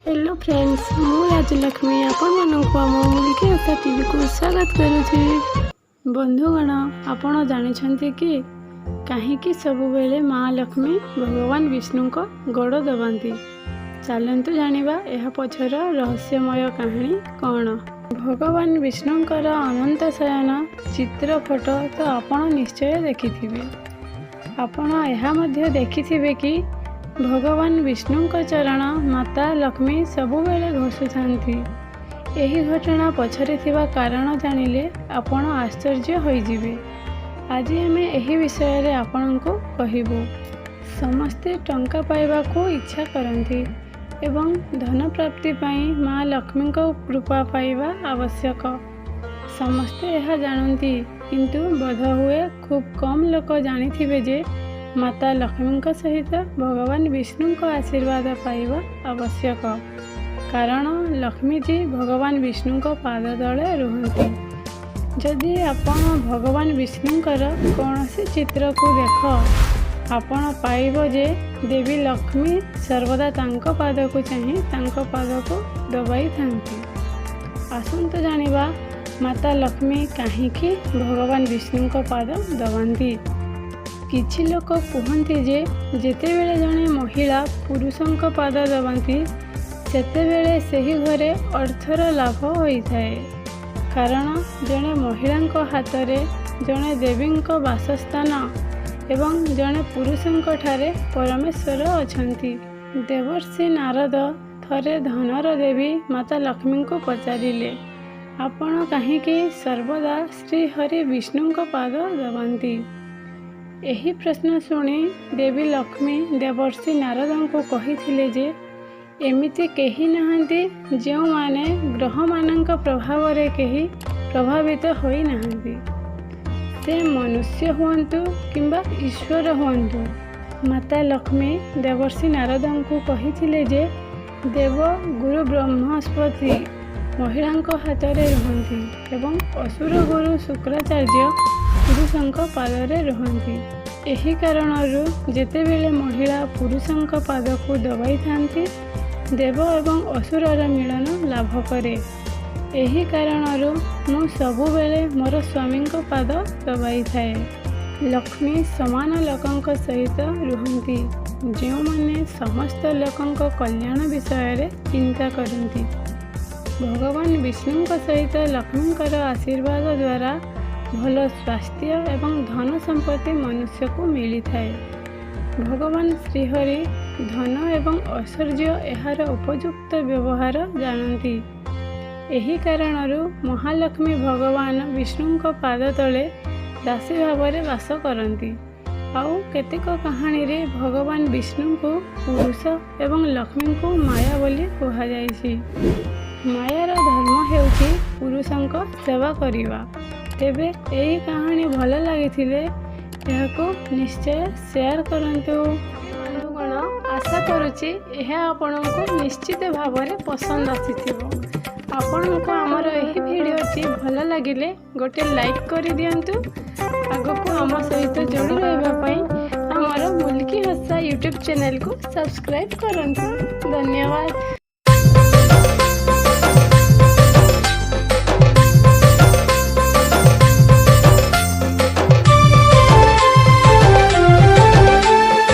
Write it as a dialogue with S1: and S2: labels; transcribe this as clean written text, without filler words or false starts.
S1: Hello friends, ମୁଁ ରାଜଲକ୍ଷ୍ମୀ ଆପଣମାନଙ୍କୁ ଆମ ମୁଲ୍କି ଆଶା ଟିଭିକୁ ସ୍ୱାଗତ କରୁଛି। ବନ୍ଧୁଗଣ, ଆପଣ ଜାଣିଛନ୍ତି କି କାହିଁକି ସବୁବେଳେ ମା ଲକ୍ଷ୍ମୀ ଭଗବାନ ବିଷ୍ଣୁଙ୍କ ଗୋଡ଼ ଦବାନ୍ତି? ଚାଲନ୍ତୁ ଜାଣିବା ଏହା ପଛର ରହସ୍ୟମୟ କାହାଣୀ କ'ଣ। ଭଗବାନ ବିଷ୍ଣୁଙ୍କର ଅନନ୍ତ ଶୟନ ଚିତ୍ର ଫଟୋ ତ ଆପଣ ନିଶ୍ଚୟ ଦେଖିଥିବେ। ଆପଣ ଏହା ମଧ୍ୟ ଦେଖିଥିବେ କି ଭଗବାନ ବିଷ୍ଣୁଙ୍କ ଚରଣ ମାତା ଲକ୍ଷ୍ମୀ ସବୁବେଳେ ଘଷୁଥାନ୍ତି। ଏହି ଘଟଣା ପଛରେ ଥିବା କାରଣ ଜାଣିଲେ ଆପଣ ଆଶ୍ଚର୍ଯ୍ୟ ହୋଇଯିବେ। ଆଜି ଆମେ ଏହି ବିଷୟରେ ଆପଣଙ୍କୁ କହିବୁ। ସମସ୍ତେ ଟଙ୍କା ପାଇବାକୁ ଇଚ୍ଛା କରନ୍ତି ଏବଂ ଧନ ପ୍ରାପ୍ତି ପାଇଁ ମା ଲକ୍ଷ୍ମୀଙ୍କ କୃପା ପାଇବା ଆବଶ୍ୟକ। ସମସ୍ତେ ଏହା ଜାଣନ୍ତି, କିନ୍ତୁ ବୋଧହୁଏ ଖୁବ୍ କମ୍ ଲୋକ ଜାଣିଥିବେ ଯେ ମାତା ଲକ୍ଷ୍ମୀଙ୍କ ସହିତ ଭଗବାନ ବିଷ୍ଣୁଙ୍କ ଆଶୀର୍ବାଦ ପାଇବା ଆବଶ୍ୟକ, କାରଣ ଲକ୍ଷ୍ମୀଜୀ ଭଗବାନ ବିଷ୍ଣୁଙ୍କ ପାଦ ତଳେ ରୁହନ୍ତି। ଯଦି ଆପଣ ଭଗବାନ ବିଷ୍ଣୁଙ୍କର କୌଣସି ଚିତ୍ରକୁ ଦେଖ, ଆପଣ ପାଇବ ଯେ ଦେବୀ ଲକ୍ଷ୍ମୀ ସର୍ବଦା ତାଙ୍କ ପାଦକୁ ଚାହିଁ ତାଙ୍କ ପାଦକୁ ଦବାଇଥାନ୍ତି। ଆସନ୍ତୁ ଜାଣିବା ମାତା ଲକ୍ଷ୍ମୀ କାହିଁକି ଭଗବାନ ବିଷ୍ଣୁଙ୍କ ପାଦ ଦବାନ୍ତି। କିଛି ଲୋକ କୁହନ୍ତି ଯେ ଯେତେବେଳେ ଜଣେ ମହିଳା ପୁରୁଷଙ୍କ ପାଦ ଦବାନ୍ତି, ସେତେବେଳେ ସେହି ଘରେ ଅର୍ଥର ଲାଭ ହୋଇଥାଏ, କାରଣ ଜଣେ ମହିଳାଙ୍କ ହାତରେ ଜଣେ ଦେବୀଙ୍କ ବାସସ୍ଥାନ ଏବଂ ଜଣେ ପୁରୁଷଙ୍କ ଠାରେ ପରମେଶ୍ୱର ଅଛନ୍ତି। ଦେବର୍ଷି ନାରଦ ଥରେ ଧନର ଦେବୀ ମାତା ଲକ୍ଷ୍ମୀଙ୍କୁ ପଚାରିଲେ, "ଆପଣ କାହିଁକି ସର୍ବଦା ଶ୍ରୀହରି ବିଷ୍ଣୁଙ୍କ ପାଦ ଦବାନ୍ତି?" ଏହି ପ୍ରଶ୍ନ ଶୁଣି ଦେବୀ ଲକ୍ଷ୍ମୀ ଦେବର୍ଷି ନାରଦଙ୍କୁ କହିଥିଲେ ଯେ ଏମିତି କେହି ନାହାନ୍ତି, ଯେଉଁମାନେ ଗ୍ରହମାନଙ୍କ ପ୍ରଭାବରେ କେହି ପ୍ରଭାବିତ ହୋଇନାହାନ୍ତି, ସେ ମନୁଷ୍ୟ ହୁଅନ୍ତୁ କିମ୍ବା ଈଶ୍ୱର ହୁଅନ୍ତୁ। ମାତା ଲକ୍ଷ୍ମୀ ଦେବର୍ଷି ନାରଦଙ୍କୁ କହିଥିଲେ ଯେ ଦେବ ଗୁରୁ ବୃହସ୍ପତି ମହିଳାଙ୍କ ହାତରେ ରୁହନ୍ତି ଏବଂ ଅସୁର ଗୁରୁ ଶୁକ୍ରାଚାର୍ଯ୍ୟ ପୁରୁଷଙ୍କ ପାଦରେ ରୁହନ୍ତି। ଏହି କାରଣରୁ ଯେତେବେଳେ ମହିଳା ପୁରୁଷଙ୍କ ପାଦକୁ ଦବାଇଥାନ୍ତି, ଦେବ ଏବଂ ଅସୁରର ମିଳନ ଲାଭ କରେ। ଏହି କାରଣରୁ ମୁଁ ସବୁବେଳେ ମୋର ସ୍ୱାମୀଙ୍କ ପାଦ ଦବାଇଥାଏ। ଲକ୍ଷ୍ମୀ ସମାନ ଲୋକଙ୍କ ସହିତ ରୁହନ୍ତି, ଯେଉଁମାନେ ସମସ୍ତ ଲୋକଙ୍କ କଲ୍ୟାଣ ବିଷୟରେ ଚିନ୍ତା କରନ୍ତି। ଭଗବାନ ବିଷ୍ଣୁଙ୍କ ସହିତ ଲକ୍ଷ୍ମୀଙ୍କର ଆଶୀର୍ବାଦ ଦ୍ୱାରା ଭଲ ସ୍ୱାସ୍ଥ୍ୟ ଏବଂ ଧନ ସମ୍ପତ୍ତି ମନୁଷ୍ୟକୁ ମିଳିଥାଏ। ଭଗବାନ ଶ୍ରୀହରି ଧନ ଏବଂ ଐଶ୍ୱର୍ଯ୍ୟ ଏହାର ଉପଯୁକ୍ତ ବ୍ୟବହାର ଜାଣନ୍ତି। ଏହି କାରଣରୁ ମହାଲକ୍ଷ୍ମୀ ଭଗବାନ ବିଷ୍ଣୁଙ୍କ ପାଦ ତଳେ ଦାସୀ ଭାବରେ ବାସ କରନ୍ତି। ଆଉ କେତେକ କାହାଣୀରେ ଭଗବାନ ବିଷ୍ଣୁଙ୍କୁ ପୁରୁଷ ଏବଂ ଲକ୍ଷ୍ମୀଙ୍କୁ ମାୟା ବୋଲି କୁହାଯାଇଛି। ମାୟାର ଧର୍ମ ହେଉଛି ପୁରୁଷଙ୍କ ସେବା କରିବା। ତେବେ ଏହି କାହାଣୀ ଭଲ ଲାଗିଥିଲେ ଏହାକୁ ନିଶ୍ଚୟ ସେୟାର କରନ୍ତୁ। ବନ୍ଧୁଗଣ, ଆଶା କରୁଛି ଏହା ଆପଣଙ୍କୁ ନିଶ୍ଚିତ ଭାବରେ ପସନ୍ଦ ଆସିଥିବ। ଆପଣଙ୍କୁ ଆମର ଏହି ଭିଡ଼ିଓଟି ଭଲ ଲାଗିଲେ ଗୋଟେ ଲାଇକ୍ କରିଦିଅନ୍ତୁ। ଆଗକୁ ଆମ ସହିତ ଯୋଡ଼ି ରହିବା ପାଇଁ ଆମର ମୁଲ୍କି ହସା ୟୁଟ୍ୟୁବ୍ ଚ୍ୟାନେଲକୁ ସବସ୍କ୍ରାଇବ୍ କରନ୍ତୁ। ଧନ୍ୟବାଦ।